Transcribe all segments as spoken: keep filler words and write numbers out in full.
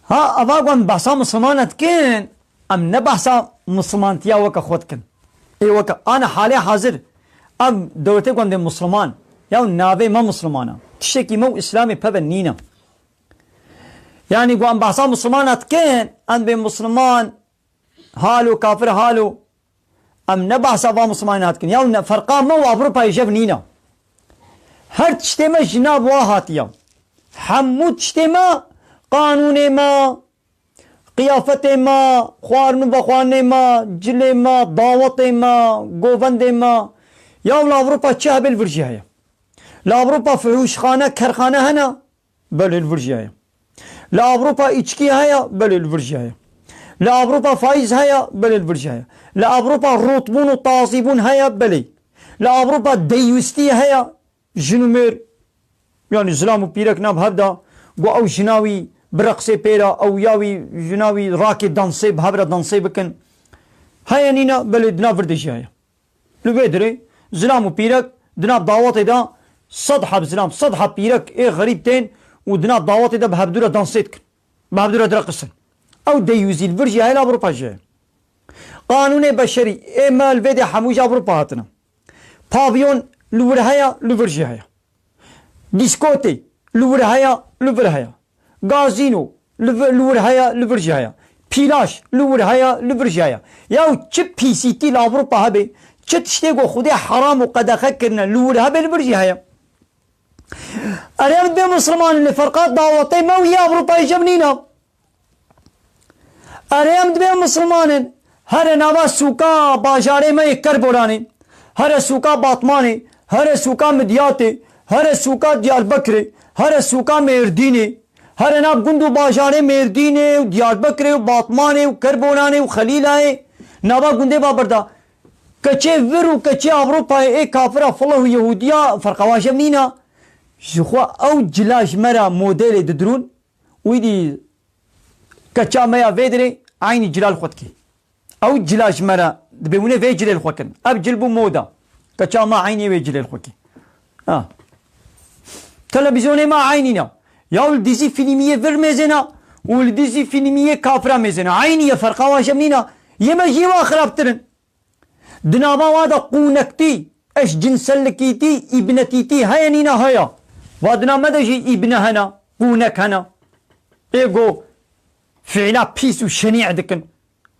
Ha, ava ku em behsa Mislimana dikin, em ne behsa Mislimantiya weke xwe dikin. Ê weke ana halê hazir, ev dewletê ku em dê Misliman, ya navê me Mislimana. Tiştekî me û Îslamê peve nîne. Yanî ku em behsa Mislimana dikin, em dê Misliman, halo, kafir halo. Em ne behsa va Mislimanê dikin. Ya ne ferqa me û Ewropayê jev nîne. Her tiştê me ji nav wa hatiye. Hemû tiştê me, qanûnê me, qiyafetê me, xwarin û vexwarinê me, cilê me, dawetê me, govendê me. Ya li Ewropa çi hebe li vir jî heye. Li Ewropa fihûşxane, kerxane hene. Belê li vir jî heye. Li Ewropa îçkî heye, belê li vir jî heye. Li Ewropa faîz heye, belê li vir jî heye. Li Ewropa rotbûn û tazîbûn heye, belê. Li Ewropa deyûstî heye, jin û mêr, yanî zilam û pîrek nav hev de, ku ew jina wî bireqsê pê re, ew ya wî jina wî rakê dansê, bi hev re dansê bikin. Heye nîne, belê di nav vir de jî heye. Li vê dirê zilam û pîrek di nav dawetê de sed heb zilam, sed heb pîrek ê xerîb tên û di nav dawetê de bi hevdû re dansê dikin. Bi hevdû re direqisin. Ew deyûzî li vir jî heye, li Ewropa jî heye. Qanûnê beşerî ê me li vê dê hemû ji Ewropa hatine. Pavyon li wir heye, li vir jî heye. Dîskotê li wir heye, li vir heye. Gazîno li vir, li wir heye, li vir jî heye. Pîlaş li wir heye, li vir jî heye. Yaw çi pîsîtî li Ewropa hebe, çi tiştê ku Xwedê heram û qedexe kirine li wir hebe, li vir jî heye. Erê em dibê Misliman in, lê ferqa dawetê me û yê Ewropayê jev nîne. Erê em dibê Misliman in, here nava sûka bajarê me yê Kerboranê, here sûka Batmanê, here sûka Midyatê, here sûka Diyarbekirê, here sûka Mêrdînê, here nav gund û bajarê Mêrdînê û Diyarbekirê û Batmanê û Kerboranê û Xelîlayê, nava gundê Babirda. Keçê vir û keçê Ewropayê ê kafira fileh û Yehûdiya ferqa wan jev nîna. Ji xwe ew cila ji me re modelê didirûn, wî dî keça me ya vê dirê eynî cila li xwe dikê. Ew cila ji me re dibê hûn ê vê cilê li xwe kin. Ev cil bû moda. Keça me eynî wê cilê li xwe kê. Ha. Televîzyonê me eynî ne. Ya li dîzî fîlmiyê vir mêzêna û li dîzî fîlmiyê kafira mêzêna. Eynî ye, ferqa wan jev nîna. Yê me jî wa xirabtir in. Di nava wa de qûnektî, eşcinsellikîtî, îbnetîtî heye nîne heye. Va dina me de jî îbne hene, qûnek hene. Ê go fiîla pîs û şenî dikin.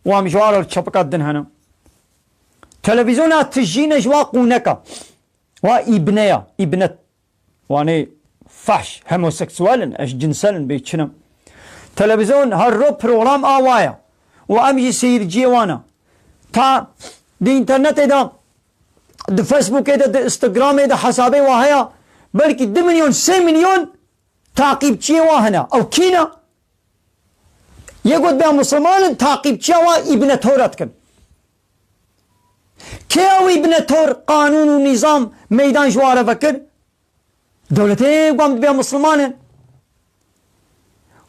Wa em ji wa re çepika din hene. Televîzyona tijî ne ji wa qûneka. Wa îbne ya, îbnet. Wanê fahş, homoseksual in, eşcinsel in, bê çi ne. Televîzyon her ro program a wa ye. Û em jî seyirciyê wan e. Ta di înternetê de, di Facebookê de, di Instagramê de hesabê wa heye, belkî du milyon, sê milyon taqîbçiyê wa hene. Ew kî ne? Yê got bê Misliman in, taqîbçiya wa îbnetora dikin. Kê ew îbnetor qanûn û nîzam meydan ji wa re vekir? Dewletê ku em dibê Misliman in.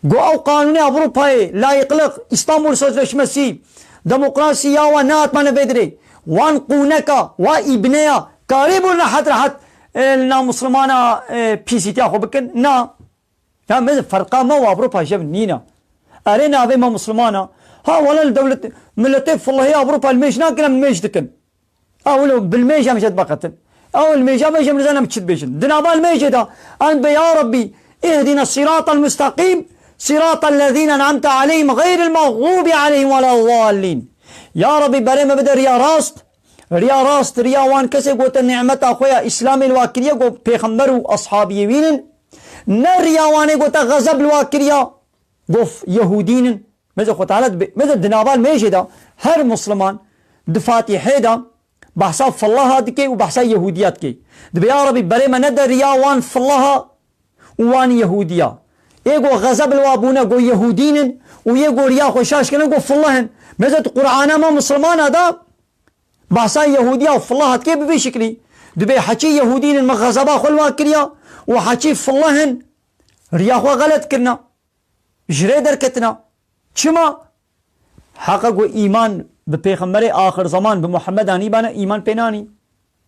Go ew qanûnê Ewropayê, layîqlik, Îstanbul Sözleşmesi, demokrasî ya wan nehatmane vê dirê. Wan qûneka, wa îbneya, karî bûn rehet rehet, e, li nav Mislimana, e, pîsîtiya xwe bikin? Na. Ya me ferqa me û Ewropa jev nîne. Erê navê me Misliman e. Ha wele li dewlet, miletê filehê Ewropa li mêj nakin, em mêj dikin. Ew li bil mêj em jê dibeqetin. Ew li mêja me jê em nizanin em çi dibêjin. Di nava li mêjê de em dibê ya Rabbî, ihdina siratal mustaqîm, siratal lezîne en'amte aleyhim, xeyril mexdûbi aleyhim wela dallîn. Ya Rabbî, berê me bide riya rast. Riya rast, riya wan kesê ku te nîmeta xwe ya Îslamê li wa kiriye, ku pêxember û eshabiyê wî nin. Ne riya wanê ku te xezeb li wa kiriya, gof Yehûdî nin. Mêze Xwe Teala dibe-, mêze di nava mêjê de her Musliman di Fatîhê de behsa fillaha dike û behsa Yehûdiya dike. Dibe, ya Rebî, berê me nede riya wan fillaha û wan Yehûdiya. Ê go xezeb li wa bûne, go Yehûdî nin û yê go riya xwe şaş kirine, go fillah in. Mêze di Qur'ana me Muslimana de behsa Yehûdiya û fillaha dike bi vî şiklî. Dibe heçî Yehûdî nin, me xezeba xwe li wa kiriya û heçî fillah in, riya xwe xelet kirine. Ji rê derketina. Çima? Heqa ku îman bi pêxemberê axir zeman, bi Muhammed anîbane, îman pê nanî.